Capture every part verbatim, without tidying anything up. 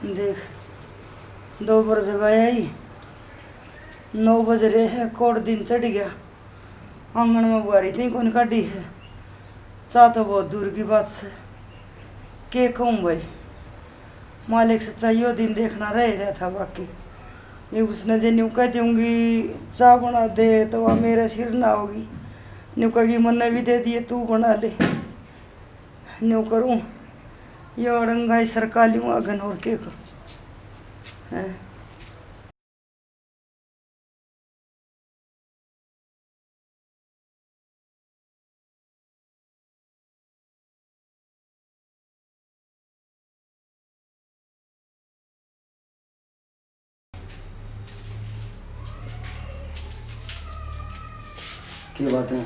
देख, दो बज गया ही, नौ बज रहे हैं, कोड़ दिन चढ़ गया। आंगन में बुहारी थी कोनी काढ़ी है। चाह तो बहुत दूर की बात से, के कहूँ भाई, मालिक सच्चा यो दिन देखना रह रहा था बाकी। ये उसने जे न्यू कह दूंगी, चाह बना दे, तो वह मेरे सिर ना होगी। न्यू कहेगी, मन्ने भी दे दिए, तू बना ले। न्यू करूँ, यो अड़ंगा ही सरका लूँ अगन, और के करूँ? हैं? क्या बात है,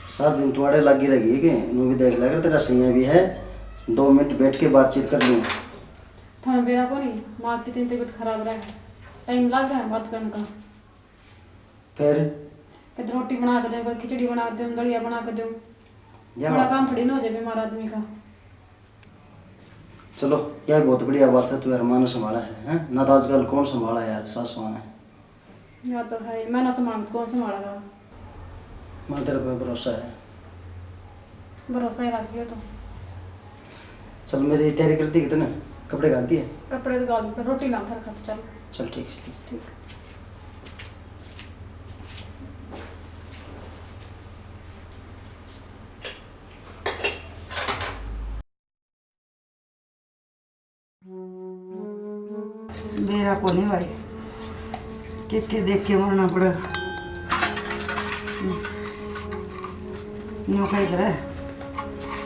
सारा दिन तुआड़े लागी रह गई कि नू भी देख लिया कर, तेरा सैया भी है, दो मिनट बैठ के बातचीत कर लूँ। थाने बेरा कोनी, माँ की इतनी तबीयत खराब रहे, टाइम लग रहा है बात करने का। फिर? कद रोटी बना के दूँ, कद खिचड़ी बना के दूँ, दलिया बना के दूँ। या बड़ा बात काम है। थोड़ी ना हो जाए बीमार आदमी का। चलो, यह बहुत बढ़िया बात है, तू यार माँ ने संभाला है, हैं? ना तो आजकल कौन संभाला यार, सासू ने। या तो है, मैं ना संभालूँ तो कौन संभालेगा? मैं तेरे पे भरोसा है। भरोसा ही रख दियो तो। चल, मेरी तैयारी कर दी कितने? कपड़े घाल दिए? कपड़े तो घाल दिए, रोटी ला थारे खाते, चल। चल, ठीक है, ठीक। ठीक। बेरा कोनी भाई, के के देख के मरना पड़ेगा। न्यू कह करे,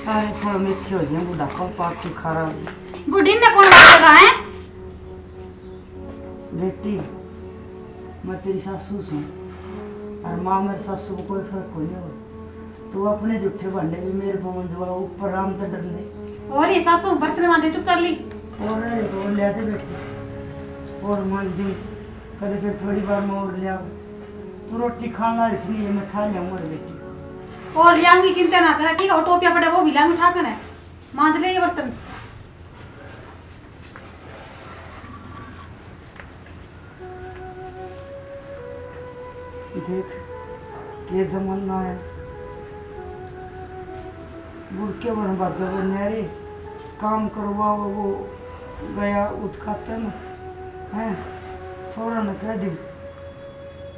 सारे फल मीठे हो जाए, बुढ़ापा पाप की खारा हो जाए। बूढ़ी ने कौन मारेगा, हैं? बेटी, मैं तेरी सासू सूं, और माँ मेरे सासू को कोई फर्क कोनी हो। तू अपने झूठे भांडे भी मेरे पे मंजवा, ऊपर राम तो डर ले। और ये सासू बर्तन मांजे चुप कर ली। और रहे तो लिया दे बेटी, और मांज दे, कदे फिर थोड़ी बार में और लिया। तू रोटी खाना रही है, मैं खा लिया मेरे बेटी। और लियांगी, चिंता ना करा, ठीक है, वो टोपिया पड़े वो भी लाऊंगी उठा के ना, मांज ले ये बर्तन। देख, के जमाना है। बुढ़के बन बाजा बन्या रे, काम करवाओ, वो गया उत खाते में, हैं, छोरा ने कह दी।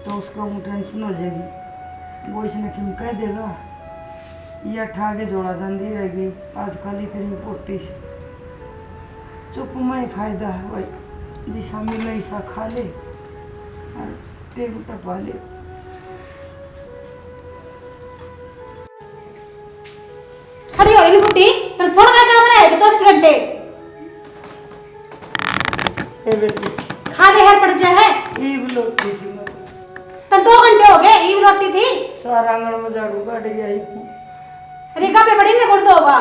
तो उसका वो टेंशन हो जाएगी। वो इसने किम कह देगा, या ठा के जोड़ा जाती रहेगी। आजकल इतनी पोटी से चुप में ही फायदा है भाई, जिसा मिले इसा खा ले और टेम टपा ले। खड़ी हो रही बुढ़ी, तन सोना का काम रहे तो चौबीस घंटे। ए बेटी। खा ले हर पड़ जा है। ईब लौटी थी मैं तो। तन दो घंटे हो गए, ईब लौटी थी। सारा आंगन में झाड़ू काट गया ही। अरे गाबे बड़ी ने कौन धोगा?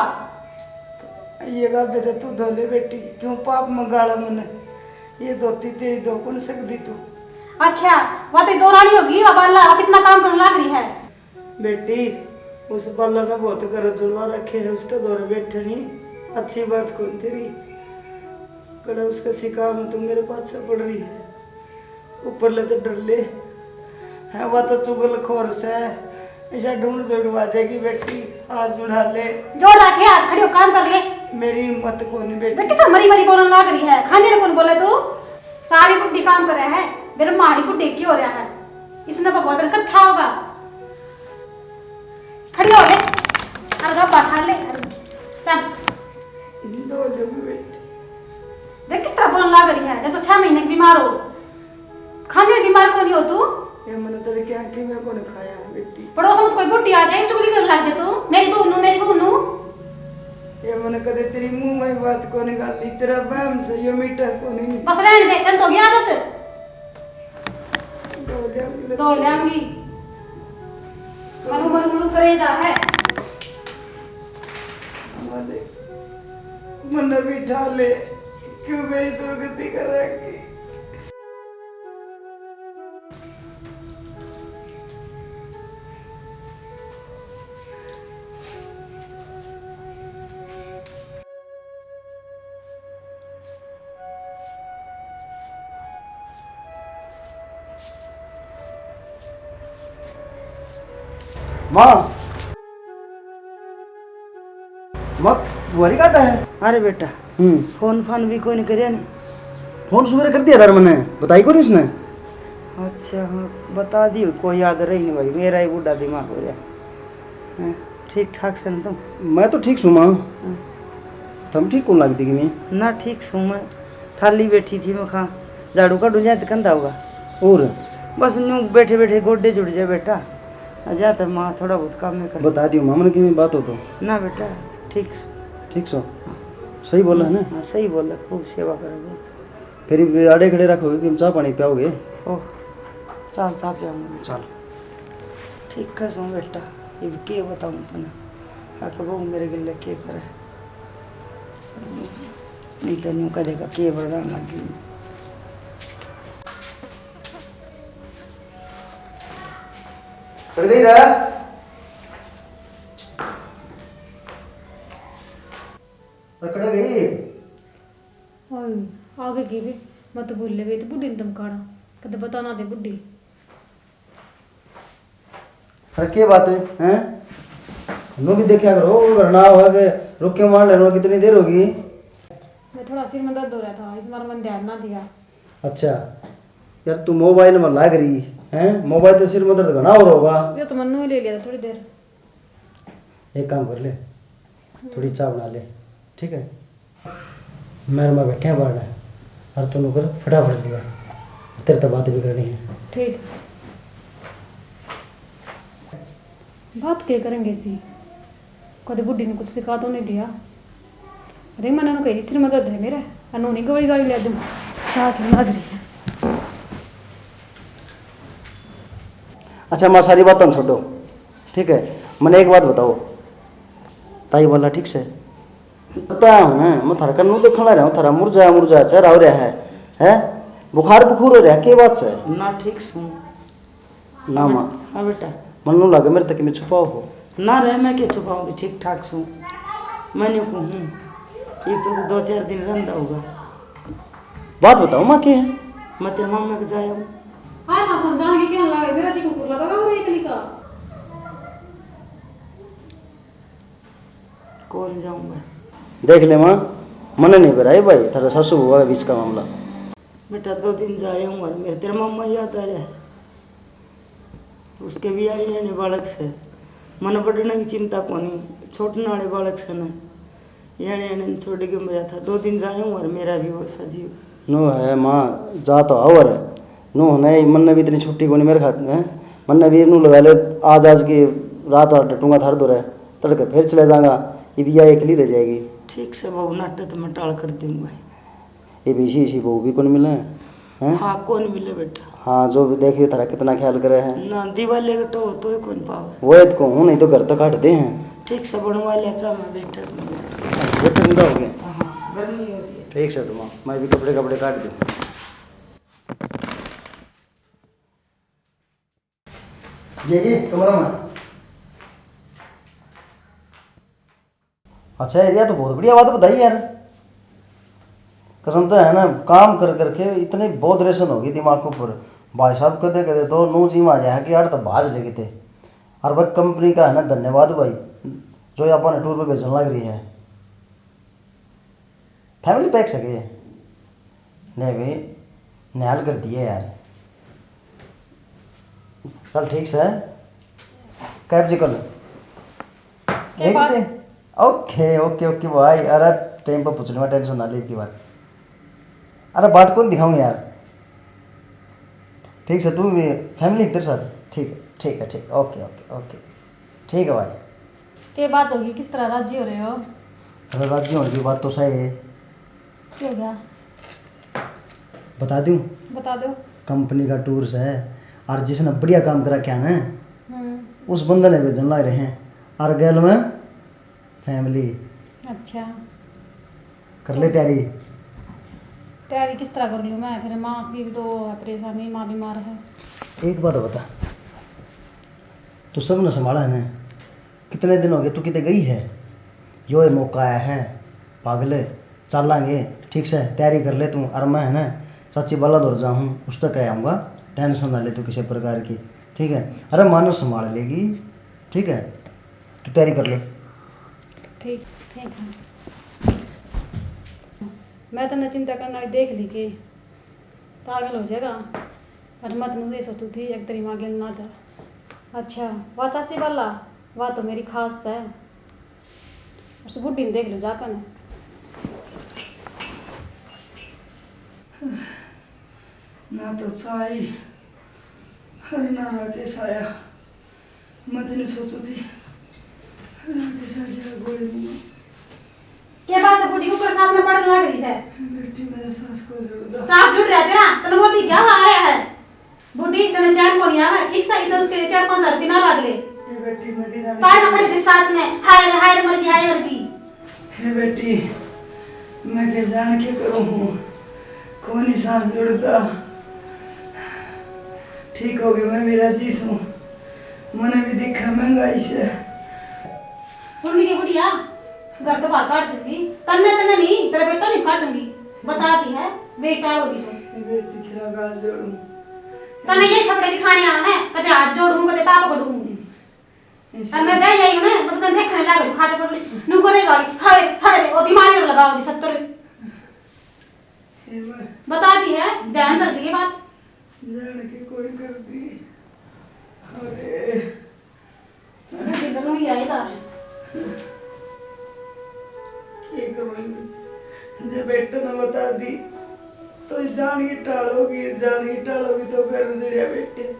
ये गाबे तो तू धो ले बेटी, क्यों पाप में गाला मने? ये धोती तेरी धो कौन सकती तू? अच्छा, वह तो दो रानी होगी, वह बाला, वह कितना काम करने लाग रही है। बेटी, उस बाला ने बहुत घर जुड़वा रखे है, उसके दौरे बैठे नहीं, अच्छी बात कौन तेरी। कड़ा उसका सिका में तू मेरे पाछे पड़ रही है, ऊपर ले तो डर ले है, वह तो चुगलखोर से, इसे ढूंढ जुड़वा देगी बेटी, हाथ जुड़ा ले। जोड़ रखे हाथ, खड़ी हो काम कर ले। मेरी हिम्मत कोनी बेटी। देख किस तरह मरी मरी बोलन लाग रही है, खाने ने कौन बोले तू? सारी बुढ़ी काम करे है, मेरे मारी बुढ़ी की हो रहा है, इसने भगवान मेरे कद ठाओगा। खड़ी हो ले, अरे गप्पा खा ले, चल। दो जब बेटी। देख किस तरह बोलन लाग रही है, जब तो छह महीने की बीमार हो, खाने बीमार को नहीं हो तू। ये मैंने तेरे क्या कि मैं कौन खाया बेटी। पड़ोस में तो कोई बुढ़ी आ जाए, चुगली करने लग जाए तू, मेरी बहू नू, मेरी बहू नू। ये मैंने कदे तेरी मुंह में बात कौन गाली, तेरा बहम से यो मीठा कौन नहीं। बस रहने दे, तन तो गया आदत। दो लियांगी। दो लियांगी। मरू, मरू, मरू करे जा है। मन्ने भी ठा ले, क्यों मेरी दुर्गति करेगी? माँ, माँ, बुआरी काटा है? अरे बेटा, हम्म। फोन फान भी कोई नहीं करया नहीं। फोन सुबह कर दिया था मैंने, बताई कोनी उसने। अच्छा, हाँ, बता दी, कोई याद रही नहीं भाई, मेरा ही बूढ़ा दिमाग हो गया। हैं, ठीक ठाक से ना तुम? मैं तो ठीक सूं माँ। हाँ। तुम ठीक कौन लगती कि नहीं? ना, ठीक सूं मैं। ठाली बैठी थी, मैं कहा झाड़ू काढूं जाए तो कंधा होगा। और? बस न्यू बैठे बैठे गोडे जुड़ जाए बेटा। आ जा तो माँ थोड़ा बहुत काम में कर। बता दियो माँ, मैंने किसी बात हो तो। ना बेटा, ठीक सूं। ठीक सो? सही बोला है ना? हाँ, सही बोला, खूब सेवा करोगे। फिर भी आड़े खड़े रखोगे कि हम चाय पानी पियाओगे? ओह, चाल, चाय पियाऊंगी। चल। ठीक है सो बेटा, इब के बताऊं तने, आके बहू मेरे गले के करे। नहीं तो न्यू कह देगा, के बड़ान लग गई। कर गई रे? कर गई? ओए, आगे की भी, मैं तो भूल गई, तो बुढ़ी ने धमकाना, कदे बता ना दे बुढ़ी। अरे, के बात है, हैं? नो भी देखा करो, वो घर ना हो के रुक के मार लेना, कितनी देर होगी? मैं थोड़ा सिर में दर्द हो रहा था, इस बार मैंने ध्यान ना दिया। अच्छा, यार, तू मोबाइल में लाग रही है, मोबाइल तो सिर में दर्द घना हो रहा होगा। ये तो मन्नू ही ले लिया था थोड़ी देर। एक काम कर ले, थोड़ी चाय बना ले, ठीक है? मेरे में बैठे हैं बाहर, और तू नौकर फटाफट लिया, तेरे तो बात भी करनी है। ठीक। बात के करेंगे जी? कदे बुढ़ी ने कुछ सिखा तो नहीं दिया? अरे, मैंने कही सिर में दर्द है मेरे, अनु नहीं गोली गाली ले दूं। चाय तो लग रही है। अच्छा माँ, सारी बातें छोड़ो, ठीक है? मैंने एक बात बताओ, ताई वाला ठीक से? पता है, मैं थारा कन्नू देखण ला रहा हूँ, थारा मुरझाया मुरझाया चेहरा हो रहा है, हैं? बुखार बुखूर हो रहा है, के बात से? ना, ठीक सूं। ना माँ। हाँ बेटा। मन्नू लगे मेरे तक में छुपाओ हो। ना रे, मैं के छुपाऊँ, तो ठीक ठाक सूं। मैं न्यू कहूँ, ये तो दो चार दिन रहंदा होगा। बात बताओ माँ, के है? मैं तेरे मामा के जाया हूँ। हाँ, ना समझाने की क्या लगा, मेरा जी कुकुर लगा हुआ है कली का। कौन जाऊंगा? देख ले माँ, मने नहीं बेरा भाई, थारे सासू बुआ के बीच का मामला। बेटा, दो दिन जाया हूँ और मेरे तेरा मामा याद आ रहा है। उसके भी यानी यानी बालक से, मन बढ़ने की चिंता कोनी, छोटने वाले बालक से ना, यानी यानी छोड़ के मरा था। दो दिन जाया हूँ और मेरा भी वो सजीव। नो है माँ, जा तो आओ रे। नो है, मन ने भी इतनी छुट्टी कोनी मेरे खाते हैं। मन ने भी नू लगा ले, आज, आज की रात और डटूंगा थारे दो रे, तड़के फिर चले जाऊंगा। ये भी या एकली रह जाएगी। ठीक से बहू, नाटक तो मैं टाल कर दूंगा। ये भी इसी, इसी बहू भी कौन मिले हैं? हाँ, कौन मिले बेटा? हाँ, जो भी देखियो थारा कितना ख्याल करे है। ना, दिवाले का टो तो ही कौन पावे। वो तो कहूँ, नहीं तो घर तो काट दे हैं। ठीक से बनवा ले, अच्छा मैं बैठे। अच्छा, बैठे नहीं जाओगे? हाँ, गर्मी हो रही है। ठीक से तुम, मैं भी कपड़े, कपड़े काट दूँ। ये, ये कमरा में। अच्छा यार, ये तो बहुत बढ़िया बात बताई यार। कसम तो है ना, काम कर करके इतनी बहुत रेशन होगी दिमाग के ऊपर। भाई साहब, कदे कदे तो नू जी में आ जाए कि यार तो भाज ले किते। और भाई, कंपनी का है ना धन्यवाद भाई, जो ये अपन टूर पे भेजने लग रही है। फैमिली पैक सके। नहीं भाई, निहाल कर दिए यार। चल ठीक से। कैब जी कर लो। के एक बात? जी। ओके, ओके, ओके भाई। अरे टाइम पर पूछ लूँगा, टेंशन ना ले की बार। अरे बाट कौन दिखाऊँ यार? ठीक से, तू भी फैमिली तेरे साथ? ठीक है, ठीक है, ठीक है। Okay, okay, okay. ठीक है भाई। के बात होगी, किस तरह राजी हो रहे हो? अरे राजी होने की बात तो सही है। क्या हो गया? बता दूं? बता दो। कंपनी का टूर से, और जिसने बढ़िया काम कर रखा है ना, हम्म। उस बंदे ने भेजने लग रहे हैं। और गैल में फैमिली। अच्छा। कर ले तैयारी। तैयारी किस तरह कर लूँ मैं? फिर माँ की भी तो है परेशानी, माँ बीमार है। एक बात बता, तू सब ने संभाला है ना? कितने दिन हो गए तू किते गई है? यो ही मौका आया है पागले, चालांगे। ठीक से तैयारी कर ले तू। और मैं है ना चाची बाला दौर जाऊँ, उस तक कह आऊँगा, टेंशन ना ले तू किसी प्रकार की। ठीक है, अरे माँ ने संभाल लेगी। ठीक है, तू तैयारी कर ले। ठीक, ठीक है। मैं तन्ने चिंता करने वाली देख ली कि पागल हो जाएगा। और मैं तन्ने ये सोचू थी, एक तेरी माँ गेल ना जा। अच्छा, वाह चाची वाला, वाह तो मेरी खास है। उस बुढ़ी ने देख लो जाकर ने। ना तो चाय और ना राकेश आया। मैं तो नहीं सोचू थी राकेश आ जाएगा गोली दूंगा। के बात है, बुढ़ी ऊपर सांस में पड़न लग रही है। बेटी, मेरा सांस को जुड़ दो। सांस जुड़ रहा तेरा, तने वो थी क्या हुआ आया है? बुढ़ी, तने चैन को नहीं आवा, ठीक सा, इधर उसके लिए चार पाँच हजार रुपये ना लाग ले। ये बेटी, मैं के जाने काट ना खड़े जिस सांस में, हाय रे, हाय रे, मर गई, हाय मर गई। हे बेटी, मैं के जान के करूँ हूँ, कोनी सांस जुड़ता। ठीक हो गई, मैं भी राजी सूं। मने भी दिखा महंगाई से। सुन ली बुढ़िया, घर तो बाहर काट दूंगी। तन्ने, तन्ने नहीं, तेरा बेटा नहीं काटूंगी। बता दी है, बेटा होगी तो। ये बेटी, तेरा गाल जोड़ूं। तन्ने ये कपड़े दिखाने आ है, कदे हाथ जोड़ूं, कदे पाप करूं। और मैं बह जाई हूं ना, मतलब देखने लाग गई, खाट पर पड़ी। नु करे जाई, हाय, हाय, वो बीमारी और लगाओगी सत्तर। हे माँ। बता दी है, ध्यान कर लिए बात। जान के कोई कर दी। अरे। इसको किधर नहीं आए जा रहे। के करूँ? जब बेटे ने बता दी, तो जान की टालोगी, जान की टालोगी तो घर उजड़िया बेटे।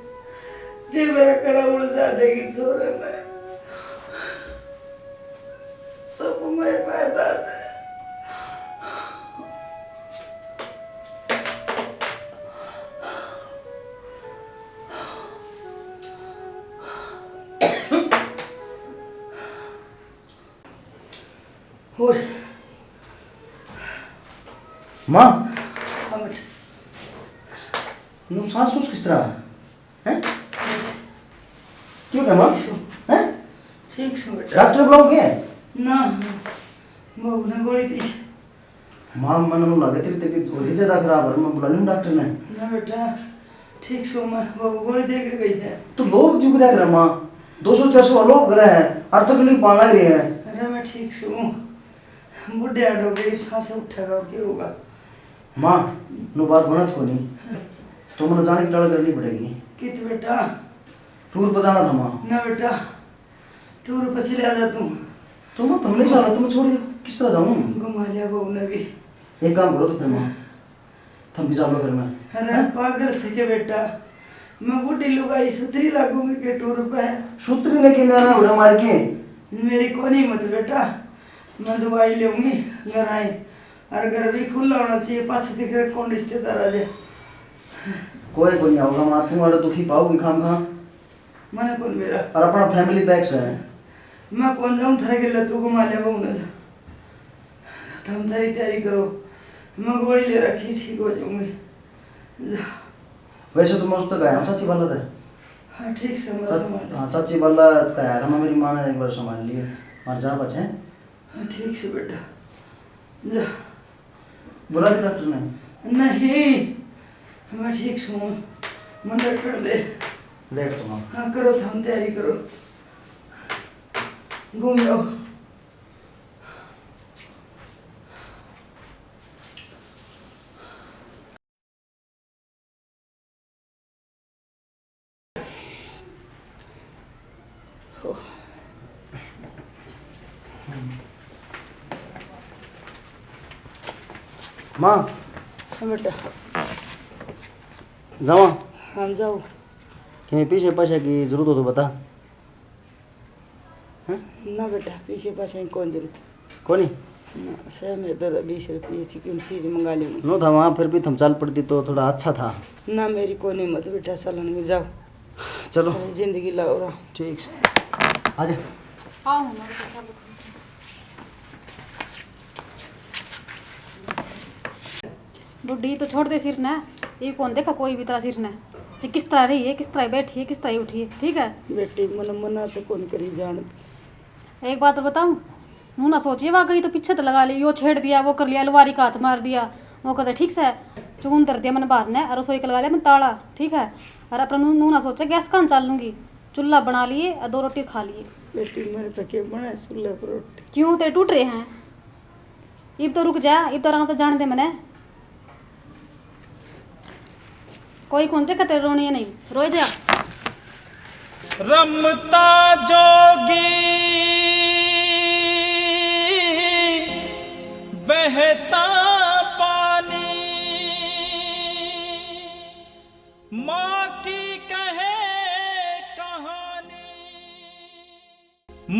के मेरा कड़ा उलझा देगी छोरे ने। सब मैं पैदा से। ओए। माँ। हाँ बेटा। नू सांस सूस किस तरह है? हैं? क्यों क्या माँ? ठीक सो। हैं? ठीक सो बेटा। डॉक्टर बुलाओगे? ना, बहू ने गोली दी। माँ, मन नू लगे तेरी तबीयत और ही ज्यादा खराब है, मैं बुला लूँ डॉक्टर ने। ना बेटा, ठीक सो मैं, बहू गोली दे के गई है। तो लोभ क्यों करा करे माँ? दो सौ चार सौ लोभ करे है, और तकलीफ पाना ही रहे है। अरे मैं ठीक सो हूँ, बुढ़े आड़ हो गई, सांस उठेगा और क्या होगा? माँ, नो बात बनत को नहीं। तो मन जाने की टाल करनी पड़ेगी। कित बेटा? टूर पर जाना था माँ। ना बेटा, टूर पर चले जा तू। तो माँ, तुम नहीं जाना, तुम छोड़ के किस तरह जाऊँ? घुमा लिया बहू ने भी। एक काम करो तो फिर माँ, तुम भी जा लो फिर मैं। अरे हैं? पागल से के बेटा, मैं बूढ़ी लुगाई सुतरी लागूंगी के टूर पे? सुतरी ने के ना उड़ा मार के। मेरी कोनी हिम्मत बेटा, मैं दवाई लेऊंगी घर आई, और घर भी खुला होना चाहिए, पाछे दिख रहे कौन रिश्तेदार आ जाए। कोई कोनी आओगा माँ, तू अरे दुखी पाओगी खाम खा। मने कौन बेरा। और अपना family pack से है। मैं कौन जाऊँ थारे गेले, तू घुमा ले बहू ने जा। तुम थारी तैयारी करो, मैं गोली ले रखी, ठीक हो जाऊंगी। जा। वैसे तो मैं उस तक आया हूँ, सच्ची बात है। हाँ, ठीक से, मैं सच-, संभाल। हाँ, सच्ची बात का आया था, मैं मेरी माँ ने एक बार संभाल लिए। और जा बचे। हाँ, ठीक से बेटा, जा। बुला ले डॉक्टर ने? नहीं, मैं ठीक सूं, मैं डॉक्टर दे। लेट तो ना। हाँ, करो, थम तैयारी करो, घूम जाओ। माँ। हाँ बेटा। जावा? हाँ, जाओ। कहीं पीछे पाछे की जरूरत हो तो बता। हैं? ना बेटा, पीछे पाछे की कौन जरूरत? कोनी? ना, सै में तो बीस रुपये की कोई चीज मंगा लूंगी। नो था वहाँ, फिर भी थम चाल पड़ती तो थोड़ा अच्छा था। ना, मेरी कोनी हिम्मत बेटा, चलन में जाओ। चलो। अरे, जिंदगी लाओ रा। ठीक से। आ जा। आओ ना, बेटा, चलो। बुढ़ी तो छोड़ दे सिर ने, ये कौन देखा कोई भी तेरा सिर ने। जी किस तरह रही है, किस तरह बैठी है, किस तरह उठी है, ठीक है? बेटी, मन मना तो कौन करी जानती। एक बात और बताऊं, मुंह ना सोचिए, वा गई तो पीछे तो लगा ले, यो छेड़ दिया, वो कर लिया, अलवारी का हाथ मार दिया, वो कर दिया, ठीक से, चून धर दिया मैंने बाहर ने, और रसोई का लगा लिया मैंने ताला, ठीक है, और अपना नू, नू ना सोचे गैस कान चाल लूंगी, चूल्हा बना लिए और दो रोटी खा लिए। बेटी, मेरे पे के बना है चूल्हे पर रोटी? क्यों, तेरे टूट रहे हैं? इब तो रुक जा, इब तो आराम तो जान दे मने। कोई कौन देखा तेरे रोने नहीं, रोए जा। रमता जोगी बहता पानी, माँ की कहे कहानी।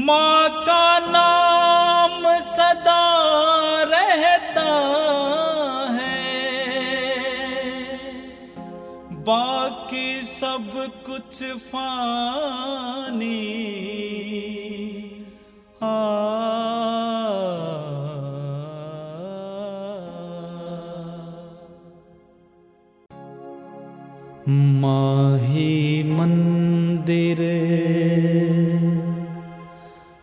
माँ का नाम सदा रहता है, बाकी सब कुछ फानी। आ, माँ ही मंदिर,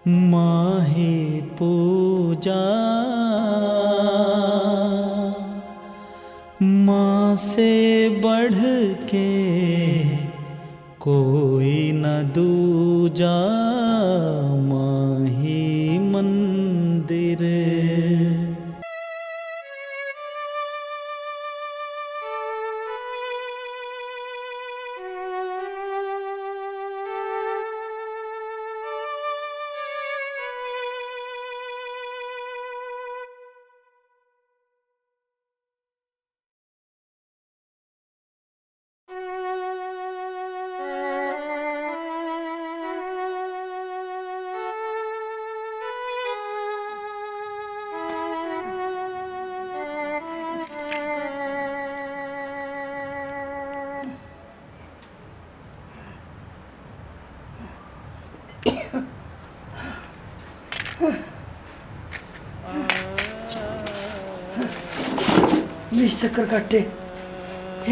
माँ ही पूजा, माँ से बढ़ के कोई न दूजा, माँ ही मंदिर। बीस चक्कर काटे,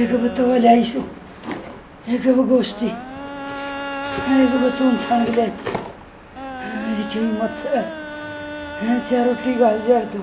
एक बतवा ल्याई सो, एक वो गोष्ठी, एक वो चून छान के ले। मेरी क्या हिम्मत से हैं चार रोटी घाल यार तू।